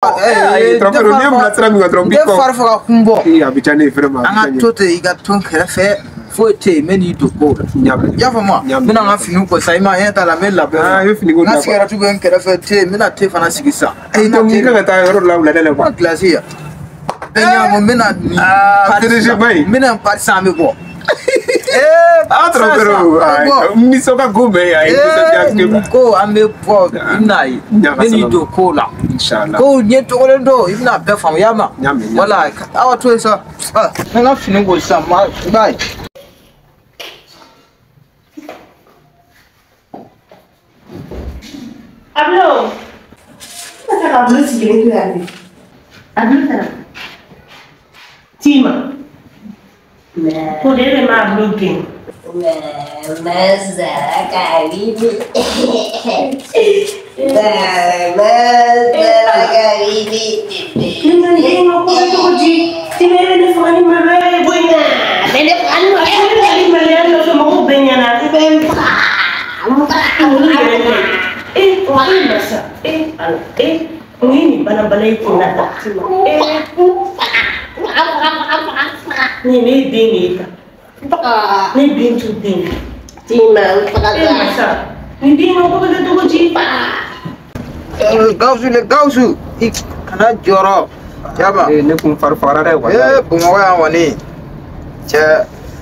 Trompero ne bila sira min kan dɔrɔn n b'i kɔ. Ne fari faga kun bɔ. Ee a bɛ diya ne ye vraiment. An ka to ten i ka to n kɛrɛfɛ foyi tɛ yen n bɛ n'i don kow la. I y'a faamu wa? N bɛna n ka finiw ko sisan i ma ɲɛ t'a la n bɛ labɛn. Aa i bɛ fini ko n ka sigɛrɛti bɛ n kɛrɛfɛ te n bɛna te fana sigi sisan. Ayi donc i kan ka taa yɔrɔ dɔ la wulada la quoi. N ka gilasi yan. Bɛɛ ɲamu n bɛna nin. Aa PDG ba in. N bɛna n pari sisan an bɛ bɔ. Ah Trompero nisɔn ka go bɛɛ ye a ye nisɔndiya. Ko an bɛ bɔ i bɛna ye n bɛ n'i don kow la. Inchallah. Kow ɲɛ tɔgɔlen don i bɛna bɛɛ faamu i y'a mɛn. Wala awa to yen sa n ka fini ko sisan i b'a ye. Ablo, ne ka Ablo sigilen to yan de. Ablo taara. Tima. Ko de bɛ ma Ablo gɛn. Ni ma den ka ko bɛ cogo di? Tima e bɛ ne faga ni maloya ye koyi. Bɛ ne faga ni maloya ye. E bɛ ne faga ni maloya nɔfɛ mɔgɔw bɛɛ ɲɛna. I bɛ n faga. N yɛrɛ tɛ. E masa e ala e mun ye nin balabala i kun na tan? E nin ne ye den de ye tan. Ne den t'u den ye. E masa nin den ka ko bɛ kɛ cogo di? Gawusu le Gawusu i kana jɔrɔ yaba. Ne kun fari fagara dɛ. Ee Bamakɔ yan kɔni cɛ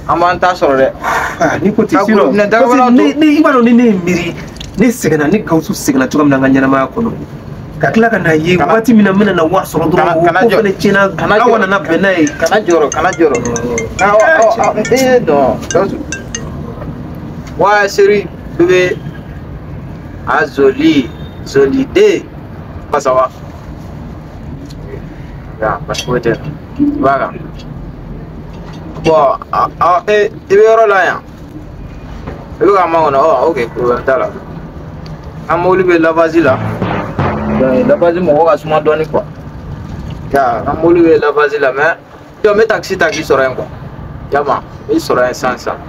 an b'an ta sɔrɔ dɛ. Ni ko ten sinon ni i b'a dɔn ni ne ye miiri ne sɛgɛnna ne Gawusu sɛgɛnna cogo min na n ka ɲɛnamaya kɔnɔ ka tila ka n'a ye waati min na n bɛna na wari sɔrɔ dɔrɔn o ko fana tiɲɛna awa nana bɛn n'a ye. Kana jɔrɔ kana jɔrɔ. Awɔ ee non Gawusu. Wa chérie bébé a zoli zoli den pasa wa. Ya basi foyi tɛ i b'a kan. Bon i bɛ yɔrɔ la yan i bɛ ka makɔnɔ ɔ ok problème t'a la. An mobili bɛ lavage la lavage mɔgɔ ka suma dɔɔni quoi ya an mobili bɛ lavage la mais jɔ n bɛ taxi sɔrɔ yen quoi yama n bɛ sɔrɔ yen sisan sisan n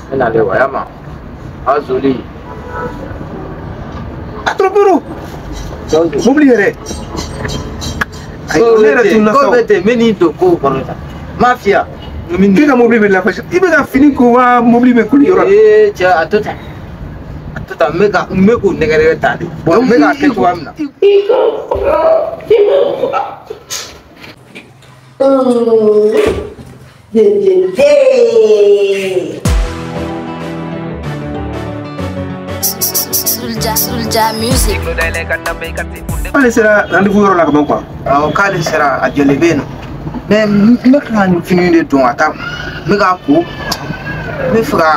bɛ nalen quoi yama a zoli. A Trompero mobili yɛrɛ. Ayi ne yɛrɛ tununa sa o. Ko bɛ ten n bɛ n'i don kow kɔnɔ tan mafia. K'i ka mobili bɛ lavage i bɛ ka fini ko wa mobili bɛ koli yɔrɔ la. Ee cɛ a to tan. N bɛ k'u nɛgɛ ta de bon n bɛ k'a kɛ cogoya min na. I ka faga i ma faga. Soulja Music. K'ale sera rendez-vous yɔrɔ la ka ban quoi. Awɔ k'ale sera a jɔlen bɛ yen nɔ mais n bɛ ka nin fini de don ka taa n bɛ k'a ko n bɛ fɛ ka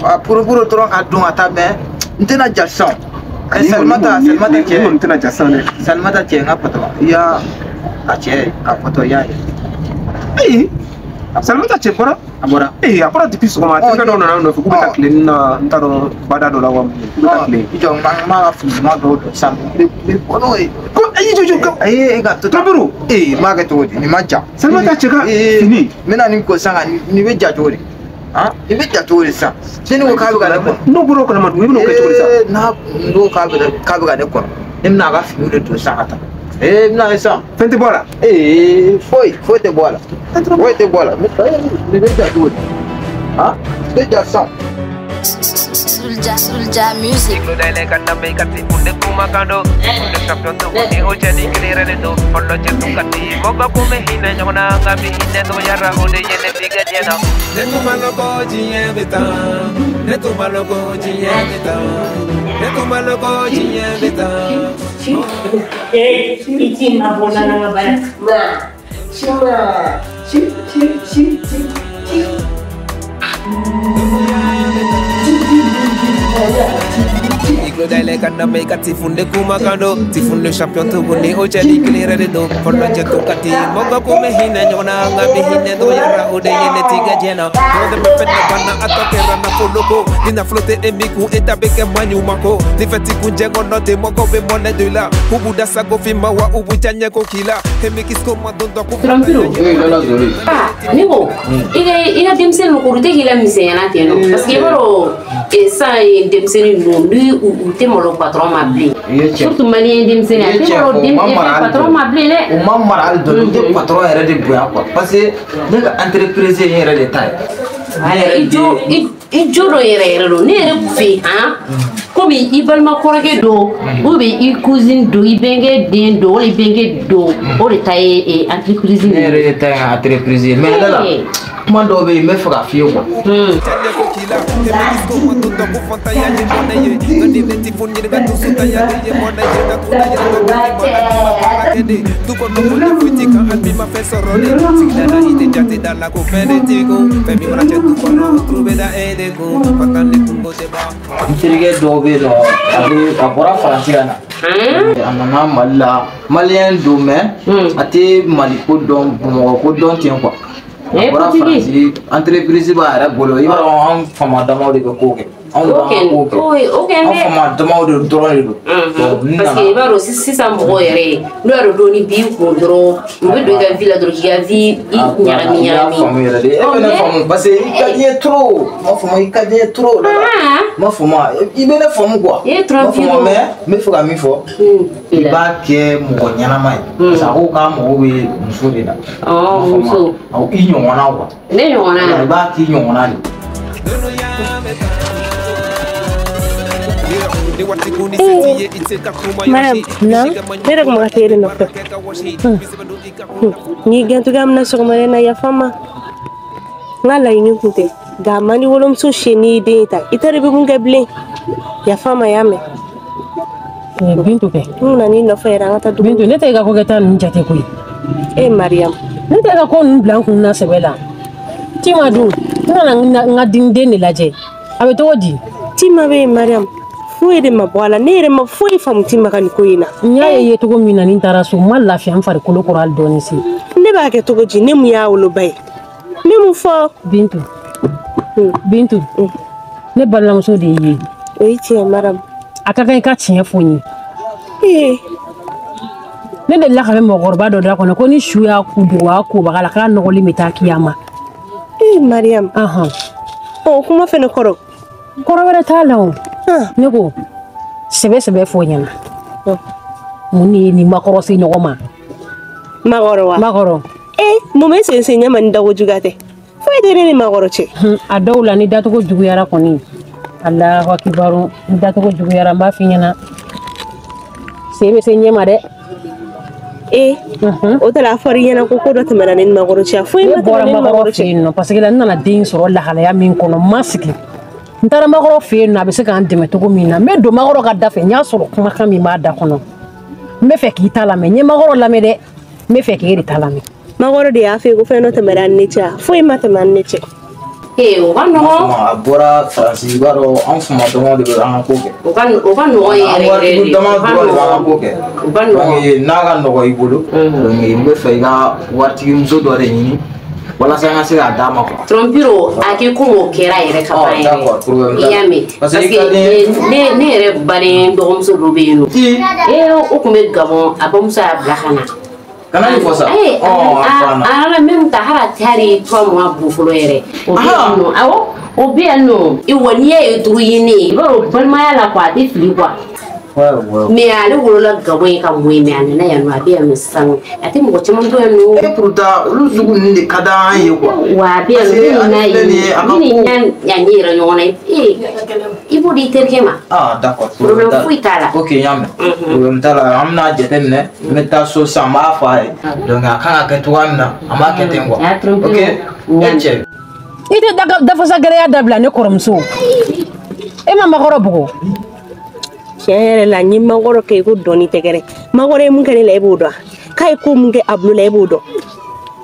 a poroporo dɔrɔn ka don ka taa mais n tɛna ja sisan. Salimata Salimata cɛ. Ne kɔni tɛna ja sisan dɛ. Salimata cɛ n ka patɔrɔn i y'a a cɛ a pɔtɔ i y'a ye. Ayi Salimata cɛ bɔra. A bɔra. Ee a bɔra depuis sɔgɔma a terikɛ dɔw nana n nɔfɛ k'u bɛ taa tile na n t'a dɔn bada dɔ la wa k'u bɛ taa tile. I jɔ n b'a ka fini ɲuman dɔw don sisan n bɛ bɔ n'o ye. Ko ayi jɔ jɔ. Ayi e ka to. Trompero. Ee n b'a kɛ cogo di nin ma ja. Salimata cɛ ka fini. N bɛna nin ko sisan ka nin bɛ ja cogo di. Han i bɛ ja cogo di sisan ni ne ko k'a bɛ ka ne kɔnɔ. N'o bɔra o kalama dun i bɛn'o kɛ cogo di sisan. N'a ko k'a bɛ ka ne kɔnɔ ne bɛna a ka finiw de don sisan ka taa. Ee n bɛna ye sisan. Fɛn tɛ bɔ a la. Ee foyi foyi tɛ bɔ a la. Foyi tɛ bɔ a la nin bɛ ja cogo di han n bɛ ja sisan. Soulja Music. Tifunde champion tuguni o cɛ ni kelen yɛrɛ de don fɔlɔ cɛ to ka di mɔgɔ ko bɛ hinɛ ɲɔgɔn na nka bɛ hinɛ dɔgɔyara o de ye ne ti ka diɲɛ na dɔw de bɛ fɛn dɔ banna a tɔ kɛra nafolo ko ni nafolo tɛ e min kun e ta bɛ kɛ maɲuman ko ni fɛn t'i kun jɛ kɔnɔ ten mɔgɔw bɛ mɔnɛ don i la k'u b'u da sago finma wa u b'u diya ɲɛ ko k'i la e mi kisko ma don dɔ ko. Trompero. Ne ko i ka denmisɛnnin ninnu k'olu tɛ k'i la misɛnyana ten nɔ parce que i b'a dɔn Sisan denmisɛnnin ninnu ni u tɛ malo patron ma bilen. Surtout malien denmisɛnnin a tɛ malo patron ma bilen dɛ. U ma mara hali dɔɔni, u tɛ patron yɛrɛ de bonya quoi parce que ne ka entreprise ye n yɛrɛ de ta ye. I jo dɔ yɛrɛ yɛrɛ don ne yɛrɛ fɛ yen han komi i balima kɔrɔkɛ don ou bien i cousine don i bɛnkɛ den don wala i bɛnkɛ don o de ta ye entreprise ye. Ne yɛrɛ de ta ye entreprise ye mais ne la kuma dɔw bɛ yen n bɛ fɛ ka f'i ye quoi. N terikɛ dɔw bɛ yen nɔ a bɔra Faransi ka na. A nana Mali la malien don mais a tɛ Mali ko dɔn Bamakɔ ko dɔn ten quoi. A bɔra Faransi entreprise b'a yɛrɛ bolo i b'a dɔn an faama damaw de bɛ ko kɛ. Anw de b'an ka ko kɛ. An faama damaw de dɔrɔn de don. Parce que i b'a dɔn sisan mɔgɔw yɛrɛ n'u y'a dɔn dɔɔni b'i kun dɔrɔn u bɛ don i ka vie la dɔrɔn k'i ka vie i ɲagami ɲagami. I y'a faamu yɛrɛ de e bɛ ne faamu parce que i ka di n ye trop n m'a faamu i ka di n ye trop. N m'a faamu i bɛ ne faamu quoi. I ye trop n m'a faamu mais n bɛ fɛ ka min fɔ i b'a kɛ mɔgɔ ɲɛnama ye parce que a ko k'a mago bɛ muso de la. Muso. I ɲɔgɔnna quoi. Ne ɲɔgɔnna. I b'a k'i ɲɔgɔnna de. Madame, ne yɛrɛ kun bɛ ka taa e de nɔfɛ. N y'i gɛn cogoya min na sɔgɔmada in na yafa n ma. N ka laɲini kun tɛ nka a man di wolomuso si ye n'i y'i den ta i t'a dɔn i bɛ mun kɛ bilen. Yafa n ma y'a mɛn. Bintu kɛ. N nana n'i nɔfɛ yɛrɛ an ka taa dumuni. Bintu ne tɛ i ka kokɛta ninnu jate koyi. E Mariam. Ne tɛ i ka ko ninnu bila n kun na sɛbɛ la. Tima dun n nana n ka den de lajɛ a bɛ cogo di. Tima bɛ yen Mariam. Foyi de ma bɔ a la ne yɛrɛ ma foyi faamu Tima ka nin ko in na. N y'a ye cogo min na ni n taara so n ma lafiya n farikolo kɔrɔ hali dɔɔni se. Ne b'a kɛ cogo di ne mun y'a woloba ye ne mun fɔ. Bintu. Bintu. Ne balimamuso de y'i ye. O ye tiɲɛ Mariam. A ka kan i ka tiɲɛ fɔ n ye. Ne delila ka mɛn mɔgɔkɔrɔba dɔ da kɔnɔ ko ni su y'a ku dogo a kobaga la k'a nɔgɔlen bɛ taa kiyama. Mariam. O kuma fɛnɛ kɔrɔ. Kɔrɔ wɛrɛ t'a la o. Ne ko sɛbɛ sɛbɛ fɔ ɲɛna mun de ye nin makɔrɔ se ɲɔgɔn ma. Makɔrɔ wa. Makɔrɔ. Mun bɛ sen sen ɲɛ ma ni dago juguya tɛ foyi tɛ ne ni makɔrɔ cɛ. A dɔw la ni dacogo juguyara kɔni Alahu akibaru ni dacogo juguyara n b'a f'i ɲɛna sen bɛ se ɲɛ ma dɛ. O tɛ la a fɔra i ɲɛna ko dɔ tɛmɛna ne ni makɔrɔ cɛ foyi ma tɛmɛ ne ni makɔrɔ cɛ. Ne bɔra makɔrɔ fɛ yen nɔ parce que la n nana den sɔrɔ lahalaya min kɔnɔ n ma sigi. N taara makɔrɔ fɛ yen nɔ a bɛ se k'an dɛmɛ cogo min na n bɛ don makɔrɔ ka da fɛ n y'a sɔrɔ kumakan min b'a da kɔnɔ n bɛ fɛ k'i ta lamɛn n ye makɔrɔ lamɛn dɛ n bɛ fɛ k'e de ta lamɛn. Makɔrɔ de y'a fɔ ko fɛn dɔ tɛmɛna ni ne cɛ foyi ma tɛmɛ ni ne cɛ. O ka nɔgɔn. A bɔra Faransi i b'a dɔn an faama damaw de bɛ an ka ko kɛ. O ka nɔgɔn yɛrɛ yɛrɛ de. An dama dɔrɔn de b'an ka ko kɛ. O ka nɔgɔn. N'a ka nɔgɔn i bolo. Donc n bɛ fɛ i ka waritigi muso dɔ de ɲini. Walasa an ka se k'a d'a ma quoi. Trompiro a kɛ komi o kɛra yɛrɛ ka ban yɛrɛ. I y'a mɛn parce que ne yɛrɛ baden dɔgɔmuso dɔ bɛ yen nɔ. O tun bɛ Gabɔn a bamuso y'a bila ka na. Kana nin fɔ sa. A nana même ta hali a tɛ hali 3 mois bɔ fɔlɔ yɛrɛ. O bɛ yen nɔ awɔ o bɛ yan nɔ. Wa n'i y'a ye dɔrɔn i ye ne ye i b'a dɔn balimaya la quoi a tɛ fili quoi. Mais ale wolola Gabɔn ye ka mɔ yen mais a nana yan nɔ a bɛ yan nɔ sisan nɔ a tɛ mɔgɔ caman dɔn yan nɔ. Et pourtant olu sugu ninnu de ka d'an ye quoi. Wa a bɛ yan nɔ ne ni n'a ye ne ni a ɲɛ yira ɲɔgɔn na i b'o di i terikɛ ma. Ah d'accord. Problème foyi t'a la. Ok n y'a mɛn. Problème t'a la an bɛna jateminɛ n bɛ taa so sisan n b'a fɔ a ye. Donc a kan ka kɛ cogoya min na an b'a kɛ ten quoi. Ok e cɛ. I tɛ dafasa gɛlɛya dabila ne kɔrɔmuso. E ma makɔrɔ bugɔ. Tiɲɛ yɛrɛ la n ye makɔrɔ kɛ i ko dɔɔni tɛ kɛ dɛ makɔrɔ ye mun kɛ ne la e b'o dɔn k'a ye ko mun kɛ a bulo la e b'o dɔn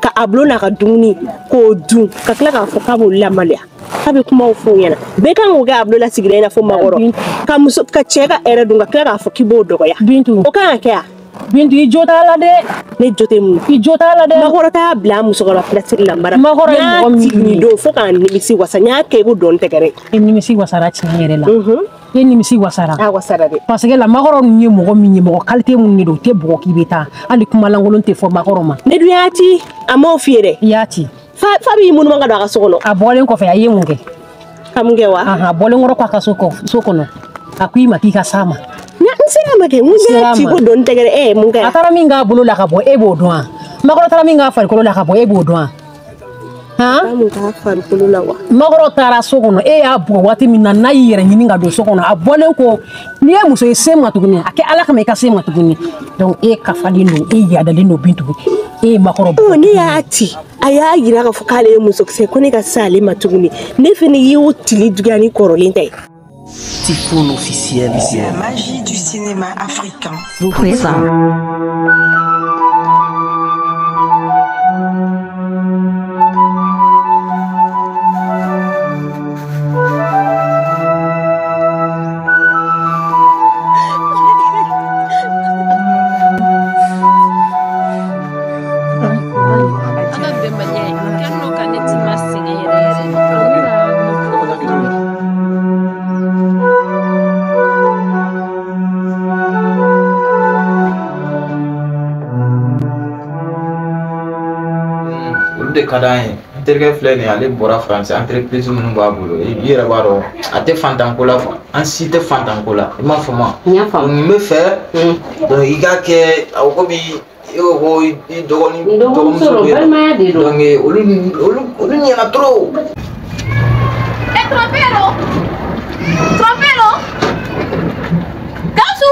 ka a bulo n'a ka dumuni k'o dun ka tila k'a fɔ k'a b'o lamaloya k'a bɛ kumaw fɔ o ɲɛna bɛɛ kan k'o kɛ a bulo la sigilen i n'a fɔ makɔrɔ ka muso ka cɛ ka hɛrɛ dun ka tila k'a fɔ k'i b'o dɔgɔya. Bintu o kan ka kɛ wa. Bintu i jo t'a la dɛ. Ne jo tɛ mun. I jo t'a la dɛ. Makɔrɔ t'a bila musokɔrɔba pilasiri la mara. Makɔrɔ ye mɔgɔ min ye. Don fo k'a nimisi wasa n y'a kɛ i ko dɔɔni tɛ kɛ dɛ. E nimisi wasara tiɲɛ yɛrɛ la. E nimisi wasara. A wasara dɛ. Parce que la makɔrɔ ninnu ye mɔgɔ min ye mɔgɔ qualité minnu de don u tɛ bugɔ k'i bɛ taa hali kuma lankolon tɛ fɔ makɔrɔ ma. Ne dun y'a ci a m'o f'i ye dɛ. I y'a ci. Fa b'i munumunu ka don a ka so kɔnɔ. A bɔlen kɔfɛ a ye mun kɛ. Ka mun kɛ wa? Ahan, bɔlen kɔrɔ k'a ka so kɔnɔ. A ko i ma k'i ka s'a ma. N sera ma kɛ, mun y'a ci ko dɔn tɛgɛrɛ, mun kɛra? A taara min k'a bolo la ka bɔ, e b'o dɔn wa? Makɔrɔ taara min k'a farikolo la ka bɔ, e b'o dɔn wa? Han? Mun k'a farikolo la wa? Makɔrɔ taara so kɔnɔ, e y'a bugɔ waati min na, n'a y'i yɛrɛ ɲini ka don so kɔnɔ, a bɔlen kɔ, n'i ye muso ye se ma tuguni, a kɛ Ala kama i ka se ma tuguni. Donc e kafalen don, e yadalen don Bintu, e ye Makɔrɔ bugɔ. Ne y'a ci, a y'a yira k'a fɔ k'ale ye musokisɛ, ko ne ka se ale ma tuguni. Ne fɛnɛ y'o tili juguya ni kɔrɔlen ta ye. Tifoun officiel. La magie du cinéma africain vous présente. De ka d'an ye n terikɛ filɛ nin ye ale bɔra faransi entreprise minnu b'a bolo i yɛrɛ b'a dɔn a tɛ fantanko la quoi an si tɛ fantanko la i m'a faamu wa n bɛ fɛ donc i k'a kɛ a ko komi i ko ko i dɔgɔnin dɔgɔmuso bɛ yen donc olu olu ɲɛna trop. Eh trompero trompero Gawusu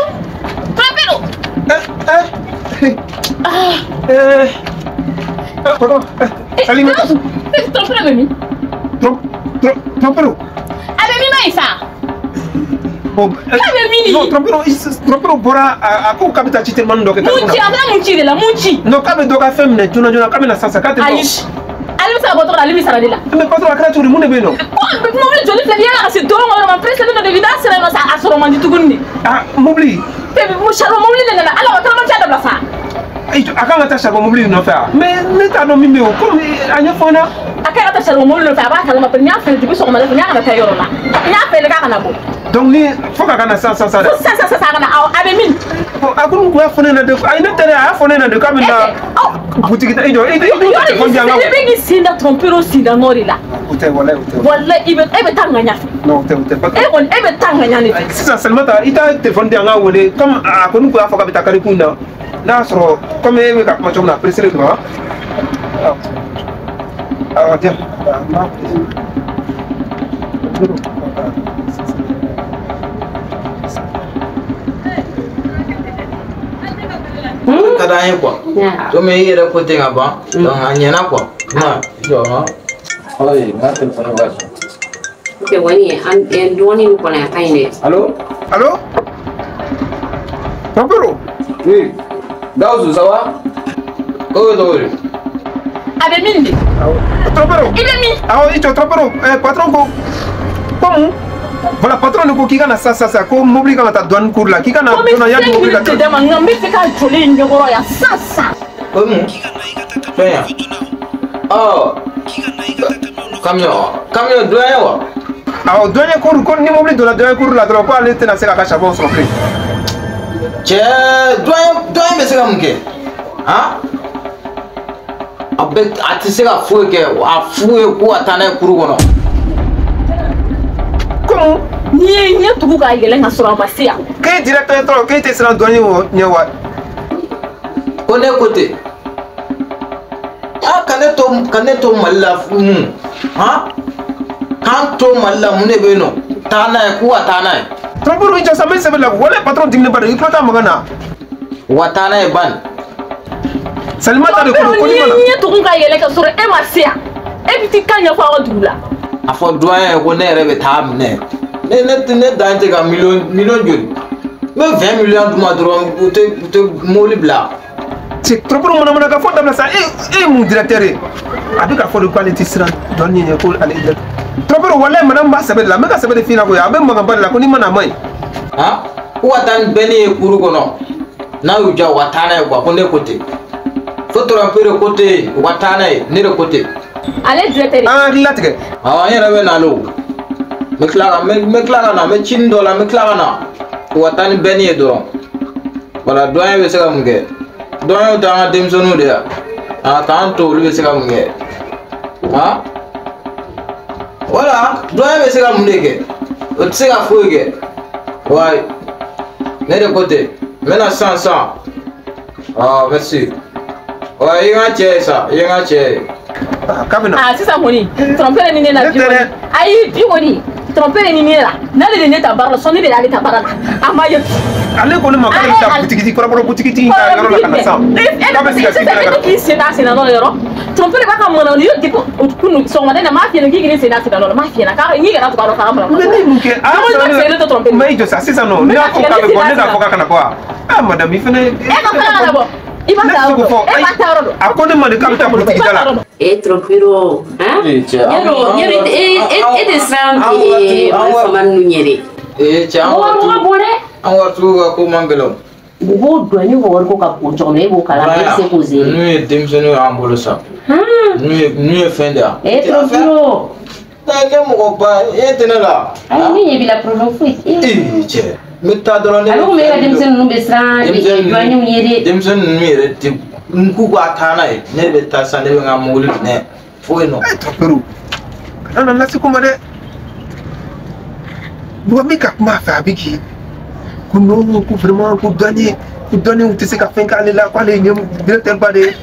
trompero. Pardon. Salim. Trompero bɛ min? Trompero. A bɛ min ma yen sa? Bon, a bɛ min? Non, trompero bɔra a ko k'a bɛ taa ci telimani dɔ kɛ. Mun ci? A bɛ taa mun ci de la? Mun ci? Non, k'a bɛ dɔ ka fɛn minɛ joona joona k'a bɛ na sisan k'a tɛ bɔ. Ayi. Ale bɛ se ka bɔ tɔgɔ la, ale bɛ sara de la. Mais patron a kɛra cogo di mun de bɛ yen nɔ? Ko mobili joli filɛ nin ye yala ka se dɔrɔn kɔnɔ ma pressé don de n'a sera yen nɔ sa a sɔrɔ man di tuguni de. Ah mobili. Charbon mobili de nana ala wa taara ma dabila sa. A kan ka taa charbon mobili nɔfɛ wa? Mais ne t'a dɔn min bɛ yen o komi a ɲɛfɔ n ɲɛna. A kan ka taa charbon mobili nɔfɛ a b'a kalama parce que n y'a fɛn depuis sɔgɔmada fɛ n y'a kana taa yɔrɔ la n y'a fɛn k'a kana bɔ. Donc ni fo ka na sisan sisan dɛ. Fo sisan sisan a kana a bɛ min? Bon a ko n kun y'a fɔ ne ɲɛna de ayi ne tɛ dɛ a y'a fɔ ne ɲɛna de k'a bɛ na butigi i jɔ i telefɔni di yan ka. I bɛ k'i sen da trompero sen da nɔ de la. O tɛ walayi o tɛ. Walayi i bɛ e bɛ taa ŋaɲa fɛ. Non o tɛ o tɛ. E kɔni e bɛ taa ŋaɲa de fɛ. Sisan Salimata i t'a telefɔni di yan ka wele comme a ko n kun y'a fɔ k'a bɛ taa kariku in na. N'a y'a sɔrɔ comme e bɛ ka kuma cogo min na a pressé don wa? Awɔ diyan. Ka d'an ye quoi. Komi i yɛrɛ ko ten ka ban donc a ɲɛna quoi. Ma jɔ han. Ayi n ka telefɔni ka sɔn. Ok wani an dɔɔnin nin kɔnɔ a ka ɲi dɛ. Allo? Allo? Trompero? Oui. Gawusu ça va? Ko bɛ cogo di? A bɛ min de? Awɔ. Trompero. I bɛ min? Awɔ i jɔ trompero patron ko mun? Voilà patron de ko k'i ka na sisan sisan ko mobili kan ka taa douane cour la k'i ka na joona yanni mobili ka taa. Komi 5 minutes de ma nka n bɛ fɛ ka joli in ɲɛkɔrɔ yan sisan sisan. O mun? Fɛn yan. Ɔ camion douanier wa? Awɔ douanier cour ko ni mobili donna douanier cour la dɔrɔn ko ale tɛna se k'a ka charbon sɔrɔ bilen. Cɛ douanier bɛ se ka mun kɛ? Han? A bɛ a tɛ se ka foyi kɛ a f'u ye ko ka taa n'a ye kuru kɔnɔ. Komu? N'i ye ɲɛ tugu k'a yɛlɛ ka sɔrɔ a ma se yan. K'e directeur tɔrɔ k'e tɛ siran douanier ɲɛ wa? Ko ne ko ten. Ah ka ne to Mali la mun? Han? K'an to Mali la mun de bɛ yen nɔ? Taa n'a ye k'u ka taa n'a ye. Trompero i jɔ sa n bɛ sɛbɛn la walayi patron diminen ba don i tulo t'a mankan na. U ka taa n'a ye bani. Salimata de ko don ko n'i ma na. N'i ye ɲɛ tugu ka yɛlɛ ka sɔrɔ e ma se yan e bɛ t'i kan ɲɛfɔ aw ka dugu la. A fɔ douanier ye ko ne yɛrɛ bɛ taa minɛ ne dan tɛ ka miliyɔn joli n bɛ 20 millions d'u ma dɔrɔn u tɛ mobili bila. Cɛ trompero manamana ka fɔ dabila sa e ye mun directeur ye a bɛ ka fɔ de k'ale tɛ siran douanier ɲɛ ko ale directeur. Trompero walayi madame b'a sɛbɛ de la n bɛ ka sɛbɛ de f'i ɲɛna koyi a bɛ mankanba de la ko n'i ma na a ma ɲi. Han ko ka taa ni bɛnni ye kuru kɔnɔ n'a y'u diya u ka taa n'a ye quoi ko ne ko ten fo trompero ko ten u ka taa n'a ye ne de ko ten. Ale directeur. An hakili latigɛ. Awɔ n yɛrɛ bɛ na o. N bɛ tila ka na n bɛ cinin dɔ la n bɛ tila ka na u ka taa ni bɛnni ye dɔrɔn. Voilà douanier bɛ se ka mun kɛ? Douanier t'an ka denmisɛnninw de ya. A k'an to olu bɛ se ka mun kɛ? Han? Voilà, doyen bɛ se ka mun de kɛ? O tɛ se ka foyi kɛ. Ouais. Ne de ko ten. N bɛna sisan sisan. Ah, merci. Ouais, i ye n ka cɛ ye sa, i ye n ka cɛ ye. Ah, sisan kɔni, trompeur ni ne la bi kɔni. Ayi, bi kɔni, trompeur ni ne la. N'ale de ne ta baara la, sɔnni de y'ale ta baara la. A ma ye. Ale ko ne ma k'ale bɛ taa boutique kɔrɔbɔrɔ boutique in ka yɔrɔ la ka na sisan. K'a bɛ se ka Sisan e k'i sen da sen na nɔ la yɔrɔ. Trompeur b'a ka mana ni depuis kunu sɔgɔmada in na, m'a f'i ɲɛna k'i k'i sen da sen na nɔ la, m'a f'i ɲɛna k'a n'i kana tugu a nɔfɛ a ka mana. Mais ne ye mun kɛ? Ah, ne sen to trompeur. Mais i jɔ sa sisan nɔ, ne y'a fɔ k'a bɛ bɔ, ne k'a fɔ k'a kana bɔ wa? Ah, madame, i fɛnɛ. E ka fana kana bɔ. I b'a ta yɔrɔ dɔn. E b'a ta yɔrɔ dɔn. A ko ne ma de k'a bɛ taa boutique da la. E trompeur, hein? Yaro, yaro, e tɛ siran fama ninnu ɲɛ dɛ. Ee cɛ, an Mɔgɔ mɔgɔ bon dɛ. An waritigiw ka ko man gɛlɛn o. U b'o dɔn ni wariko ka bon cogo min na, e b'o kalama, e bɛ se k'o gérer. Ninnu ye denmisɛnninw y'an bolo sa. Ninnu ye fɛn de ye. E trompeur. Ne mɔgɔba, e tɛ ne la. Ayi, ne ɲɛ b'i la, problème foyi. Ee cɛ, n bɛ taa dɔrɔn ne. A bɛ komi e ka denmisɛnnin ninnu bɛ siran douaniers ɲɛ dɛ. Denmisɛnnin ninnu yɛrɛ tɛ n k'u ka taa n'a ye, ne bɛ taa sisan, ne bɛ n ka mobili minɛ foyi nɔ. E trompeur, kana na lase ko ma dɛ. Mɔgɔ min ka kuma a fɛ a bɛ k'i ko non, ko vraiment ko douanier, ko douanier tɛ se ka fɛn k'ale la, k'ale ye ɲɛ directeur ba de ye.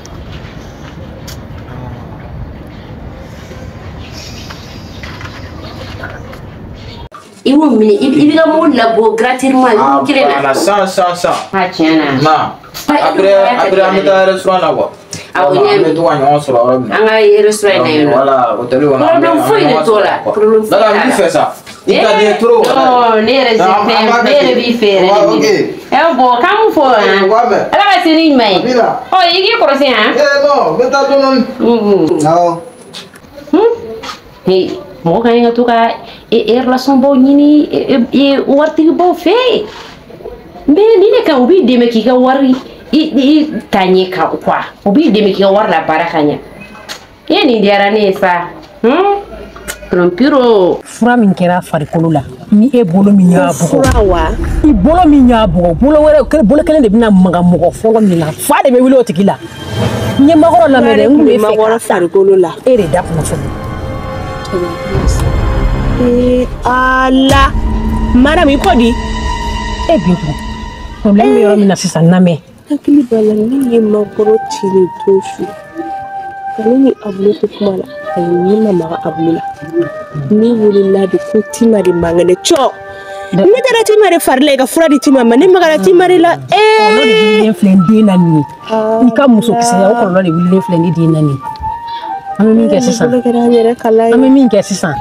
I b'o minɛ, i b'i ka mobili labɔ gratuitement, i b'o kelen na. Ah, sisan sisan sisan. Ah, tiɲɛ na. Na. Après an bɛ taa restaurant na quoi. Awɔ, n y'a An mɛn. bɛ to ka ɲɔgɔn sɔrɔ yɔrɔ min na. An ka restaurant in na yen nɔ. Voilà, hôtel kɔnɔ. Problème foyi de t'o la. Problème foyi t'a la. N b'i fɛ sa. I ka di n ye trop. Non, ne yɛrɛ je t'aime, ne yɛrɛ b'i fɛ yɛrɛ de. Ok. Eh bon, k'an mun fɔ han? Ala ka se ni ɲuman ye. Ɔ, i k'i kɔlɔsi han? Eh non, n bɛ taa dɔɔni dɔɔni. Awɔ. Hey, mɔgɔ ka ɲi ka to ka e relation baw ɲini waritigibaw fɛ yen. Mais ni ne kan, u b'i dɛmɛ k'i ka wari i ta ɲɛ ka quoi. U b'i dɛmɛ k'i ka wari labaara ka ɲɛ. E nin diyara ne ye sa. Trompeur. Fura min kɛra farikolo la, ni e bolo min y'a bugɔ. Fura wa? I bolo min y'a bugɔ, bolo wɛrɛ, bolo kelen de bɛna maga mɔgɔ fɔlɔ min na, fa de bɛ wuli o tigi la. N ye makɔrɔ lamɛn dɛ, n kun bɛ fɛ Makɔrɔ k'a ta. farikolo la. E de da kunnafoni. Ee Ala, madame i ko di? E Bintu, problème bɛ yɔrɔ min na sisan, lamɛn. Hakili b'a la, ne ye makɔrɔ ci nin don su. Ka ne ni a bolo to kuma la, ayi ne ma maga a bolo la. Ne wulila de ko Tima de man kɛnɛ cɔ. Ne taara Tima de fari la, i ka fura di Tima ma, ne magara Tima de la. Kɔlɔlɔ de wulilen filɛ n den na nin ye. I ka musokisɛya, o kɔlɔlɔ de wulilen filɛ ne den na nin ye. An bɛ min kɛ sisan, an bɛ min kɛ sisan,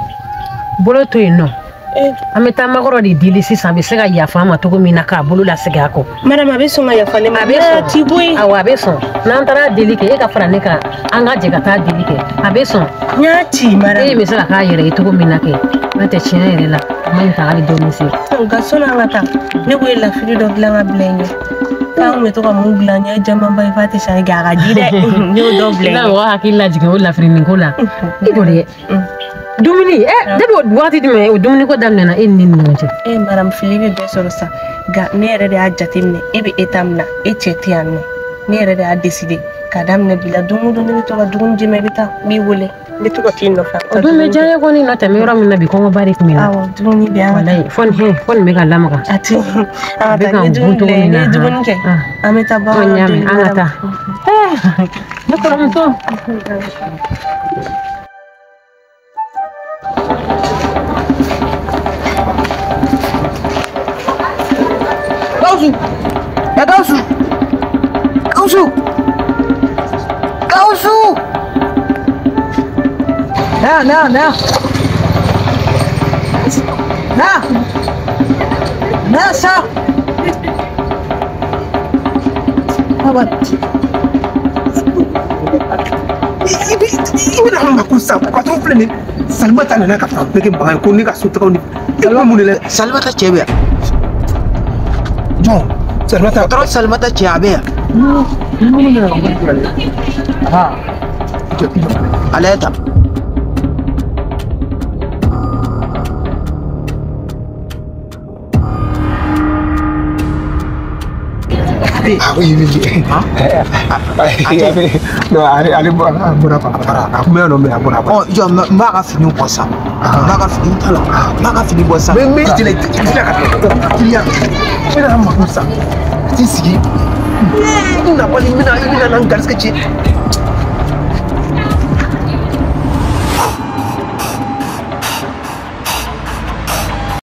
bolo to yen nɔ. An bɛ taa makɔrɔ de deli sisan, a bɛ se ka yafa an ma cogo min na k'a bolo lasegin a kɔ. Madame, a bɛ sɔn ka yafa ne ma. A bɛ sɔn. Ti bɔ yen. Awɔ, a bɛ sɔn. N'an taara deli kɛ, e ka fara ne kan, an ka jɛ ka taa deli kɛ. A bɛ sɔn. N y'a ci madame. E bɛ se ka k'a yɛrɛ ye cogo min na kɛ. N'o tɛ tiɲɛ yɛrɛ la, a ma ɲi ka hali dɔɔnin se. Nka sɔnni an ka taa, ne ko ye lafili dɔ dilan ka bila in ɲɛ. K'an kun bɛ to ka mun dilan, n ye camanba ye f'a tɛ san kɛ a ka di dɛ. Ne y'o dɔ bila I in na ɲɛ. mɔgɔ hakili lajigin o lafirinin ko la. I jɔ dɛ. Dumuni, depuis o waati jumɛn o dumuni ko daminɛna e ni ne ni ɲɔgɔn cɛ? E madame, fili bɛ bɛɛ sɔrɔ sa. Nka ne yɛrɛ de y'a jateminɛ, e bɛ état min na, e cɛ tɛ yan nɔ. Ne yɛrɛ de y'a décider k'a daminɛ bi la, don o don ne bɛ to ka dumuni d'i ma, i bɛ taa, n b'i wele. N bɛ to ka t'i nɔfɛ. O dun bɛ diya n ye kɔni, n'o tɛ n bɛ yɔrɔ min na bi, kɔngɔba de tun bɛ n na. Awɔ, dumuni bɛ yan. Walayi, fɔ nin fɔ nin bɛ ka lamaga. A ti an A bɛ ka ka taa, n n ye bon dumuni cogo bila yen, min ne na. ye dumuni kɛ. An bɛ taa Ɔ, n bagan y'a mɛn, deli an ka madame. taa. Ne kɔrɔmuso. Gawusu! Ya Gawusu! Gawusu! Gawusu! Na, na, na! Na! Na sa! Aban. I bɛna an ma ko sisan, patron filɛ nin ye, Salimata nana ka fan bɛɛ kɛ mankan ye ko ne ka sotagaw ni e bɛ mun de la? Salimata cɛ bɛ yan. Jɔn? Salimata. Patron Salimata cɛ a bɛ yan. Ale ye ta. bɛ yen. Ah oui oui. Non, ale bɔra quoi. A kun bɛ yan nɔ mais a bɔra. Ɔ jɔ n b'a ka finiw bɔ sa. N b'a ka finiw ta la. N b'a ka fini bɔ sa. Mais teliya teliya ka teliya. N bɛna mako sa. T'i sigi. N nabali n bɛna i bɛna na n garisɛgɛ tiɲɛ.